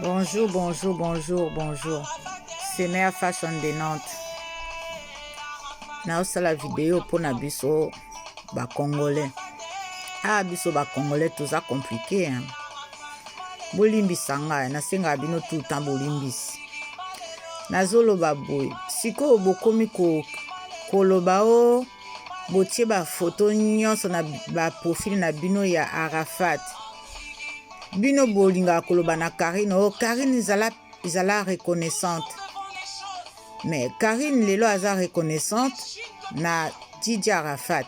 Bonjour, bonjour, bonjour, bonjour. C'est Mère Fashion de Nantes. Naosala video mpo na biso ba congolais. Ah biso ba congolais toza compliqué hein. Bolimbisa ngai, nasengaka bino tout le temps bolimbisi. Nazoloba boye, sikoyo bokomi ko koloba o oh, botie ba photo nyonso na ba profil na bino ya Arafat. Bino bolingaka koloba na Carine, oh Carine zala zala reconnaissante. Mais Carine lelo aza reconnaissante na DJ Arafat.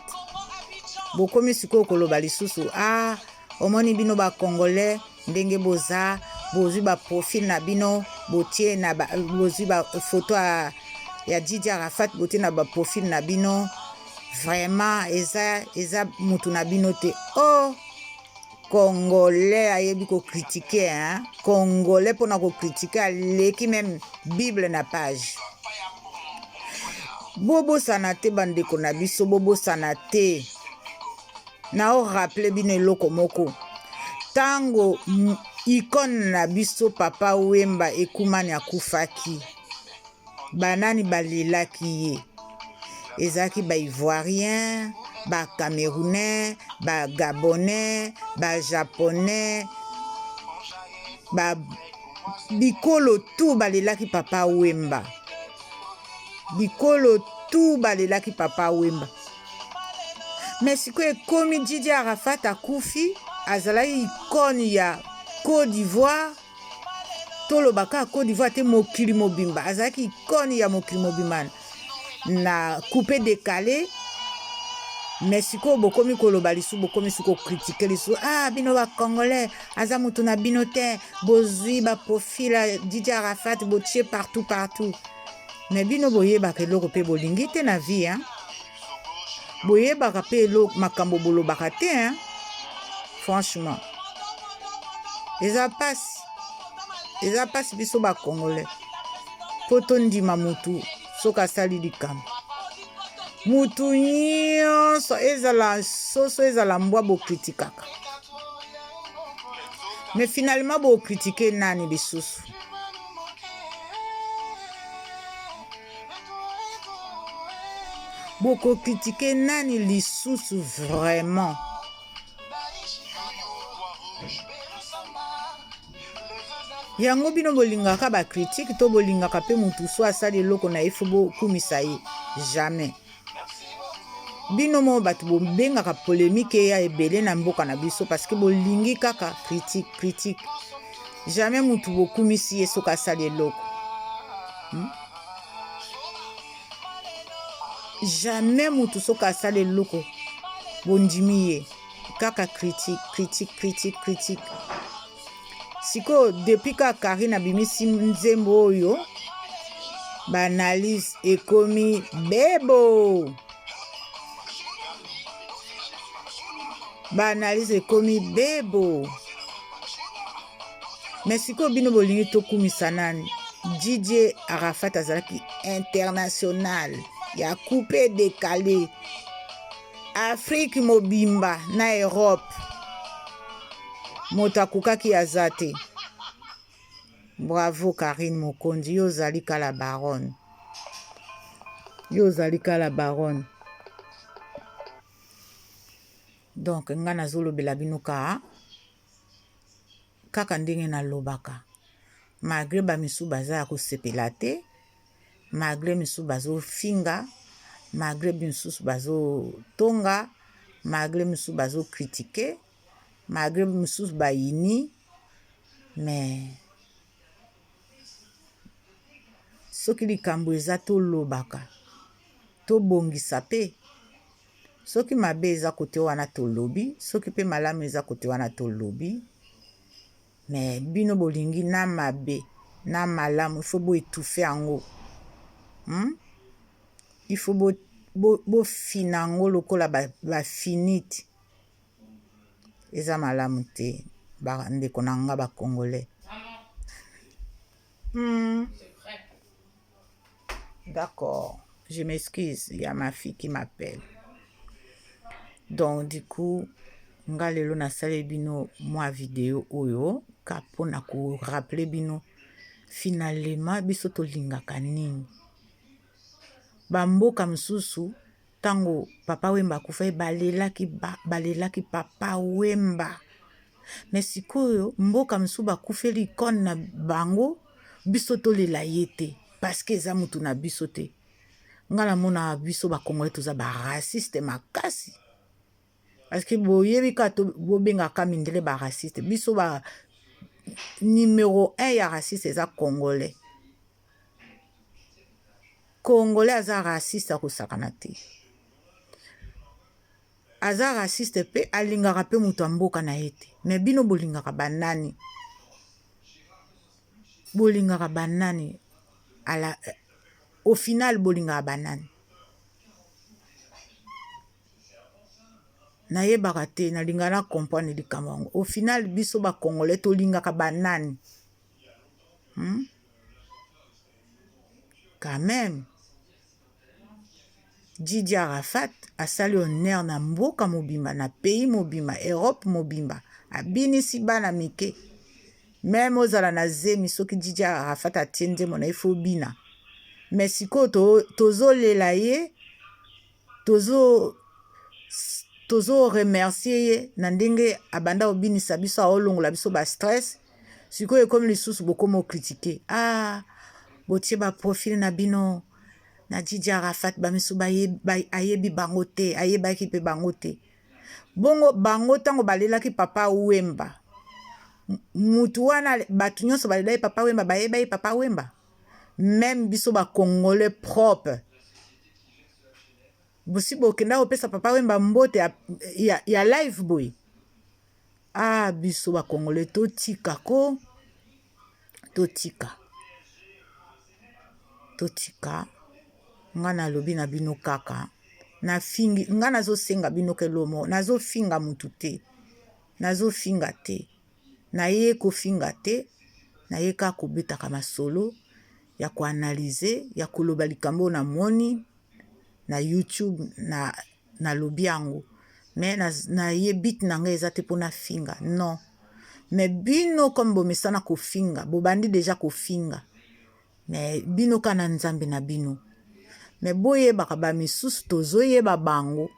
Bokomi sikoyo koloba lisusu ah omoni bino ba congolais ndenge boza bozwi ba profil na bino botie na ba, bozwi ba photo ya, ya DJ Arafat botie na ba profil na bino vraiment eza eza mutu na bino te oh Congolais ayebi ko critiquer hein? Congolais pona ko critiquer aleki meme Bible na page. Bobosana te bandeko na biso, bobosana te. Nao rappeler bino eloko moko. Tango icone na biso Papa Wemba Ekumani akufaki. Banani balelaki ye? Ezalaki ba ivoiriens, ba camerounais, ba gabonais, ba japonais, ba bikolo tout balelaki Papa Wemba. Bikolo tout balelaki Papa Wemba. Mais sikoyo ekomi DJ Arafat akufi, azalaki icone ya Cote d'Ivoire. Toloba kaka Cote d'Ivoire te, mokili mobimba. Azalaki icone ya mokili mobimba na coupe decale. Mais sikoyo bokomi koloba lisusu, bokomi sikoyo kritike lisusu, ah bino ba congolais aza mutu na bino te, bozwi ba profil ya DJ Arafat botie partout partout. Mais bino boyebaka eloko pe bolingi te na vie hein? Boyebaka pe eloko makambo bolobaka te hein? Franchement eza pasi, eza pasi biso ba congolais po tondima mutu soki asali likambo mutu nyonso ezala soso ezala mbwa bokritikaka mais finalement bokritike nani lisusu? Boko critique nani lisusu vraiment? Yango bino bolingaka ba critique to bolingaka pe mutu so asali eloko na ye fo bokumisa ye? Jamais. Bino moko bato bobengaka polemique eya ebele na mboka na biso parce que bolingi kaka critique critique. Jamais mutu bokumisi ye soki asali eloko. Jamais mutu soki asali eloko bondimi ye kaka critique critique critique critique. Sikoyo depuis kaka Carine abimisi nzembo oyo ba analyse ekomi bebo. Ba analyse ekomi bebo. Mais sikoyo bino bolingi tokumisa nani? DJ Arafat azalaki international ya coupe decale Afrique mobimba na Europe moto akokaki aza te. Bravo Carine Mokonzi, yo ozali kala baronne, yo ozali kala baronne. Donc nga nazolobela bino ka kaka ndenge nalobaka malgre ba misusu baza ya kosepela te malgre misusu bazofinga malgre misusu bazotonga malgre misusu bazo critique malgre misusu bayini mais soki likambo eza tolobaka tobongisa pe Soki mabe eza kote wana tolobi, soki pe malamu eza kote wana tolobi. Mais bino bolingi na mabe na malamu il faut bo etouffer yango. Hmm? Il faut bo, bo, bofina yango lokola ba, ba finite. Eza malamu te ba ndeko na nga ba congolais. Hmm. D'accord, je m'excuse, il y a ma fille qui m'appelle. Donc du coup, Nga lelo nasaleli bino mwa video oyo ka mpona ko rappeler bino finalement biso tolingaka nini. Ba mboka mosusu ntango Papa Wemba akufaki balelaki, balelaki Papa Wemba. Mais sikoyo mboka mosusu bakufeli icone na bango, biso tolela ye te parce que eza mutu na biso te. Nga namonaka biso ba Congolais toza ba raciste makasi. Parce que boyebi kaka bobengaka mindele ba raciste. Biso ba numero 1 ya raciste eza Congolais. Congolais aza raciste akosakana te. Aza raciste pe alingaka pe moto ya mboka na ye te. Mais bino bolingaka banani? Bolingaka banani? Ala, au final bolingaka banani? Nayebaka te, nalingaka na comprendre likambo yango. Au final biso ba Congolais tolingaka banani? Quand même Didi Arafat asali honneur na mboka mobimba, na pays mobimba, Europe mobimba, abinisi bana mike. Meme ozala na zemi soki Didi Arafat atie nzembo na ye faut obina. Mais sikoyo tozolela ye, tozo tozo remercier ye na ndenge abanda kobinisa biso, aolongola biso ba stress. Sikoyo ekomi lisusu bokomi okritike, ah botie ba profil na bino na Didi Arafat, bamisu ayebi bango te, ayebaki mpe bango te. Bongo bango ntango balelaki Papa Wemba, mutu wana bato nyonso balelaki Papa Wemba, bayebaki Papa Wemba? Meme biso ba Congolais propre bosi bokenda kopesa Papa Wemba mbote ya, ya, ya live boye. Ah biso ba Congolais totika ko, totika, totika. Nga nalobi na bino kaka nafingi, nga nazosenga bino kelomo, nazofinga mutu te, nazofinga te, naye kofinga te, naye kaka kobetaka masolo ya koanalyse, ya koloba likambo oyo namoni na YouTube na nalobi yango. Mais naye but na ngai eza te mpo nafinga, non. Mais bino comme bomesana kofinga, bobandi deja kofinga, mais bino kaka na Nzambe na bino. Mais boyebaka ba misusu tozoyeba bango,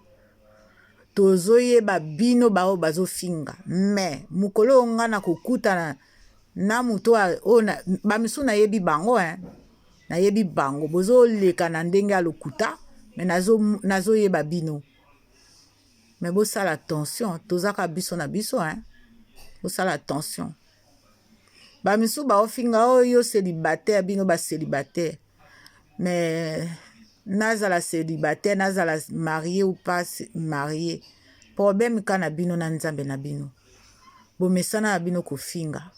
tozoyeba bino baoyo bazofinga. Mais mokolo oyo ngai nakokutana na moto oyo ba misusu nayebi bango, hein, nayebi bango, bozoleka na ndenge ya lokuta, mais nazoyeba bino. Mais bosala attention, tozaka biso na biso, hein, bosala attention. Ba misusu baofinga oyo yo célibataire, bino ba célibataire. Mais nazala célibataire, nazala marié ou pas marié, problème ka na bino na Nzambe na bino. Bomesana na bino kofinga.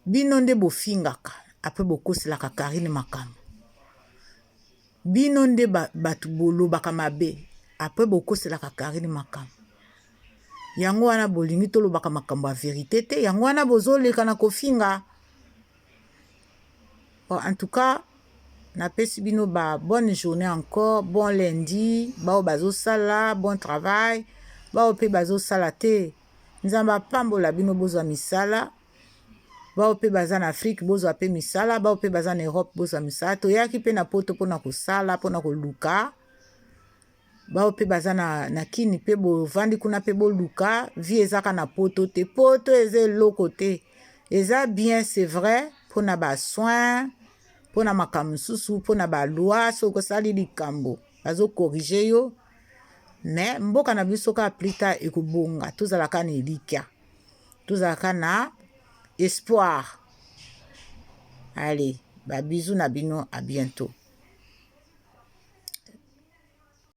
Bino nde bofingaka, après bokoselaka Karine makambo. Bino nde bato bolobaka mabe, après bokoselaka Karine makambo. Yango wana bolingi tolobaka makambo ya verite te, yango wana bozoleka na kofinga. Bon, en tout cas, napesi bino ba bonne journée encore, bon lundi, bao bazosala, bon travail, bao pe bazosala te. Nzambe apambola bino bozwa misala, bao pe baza na Afrique bozwa pe misala, bao pe baza na Europe bozwa misala. Toyaki pe na poto mpona kosala, mpona koluka. Bao pe baza na, na Kini pe bovandi kuna pe boluka. Vie ezaka na poto te. Poto eza eloko te. Eza bien, c'est vrai, mpona ba soins, mpona makambo mosusu, mpona ba loi, soki osali likambo bazo corriger yo. Mais mboka na biso kaka plus tard ekobonga, tozalaka na elikya, tozalaka na espoir. Allez, ba bisous na bino, à bientôt.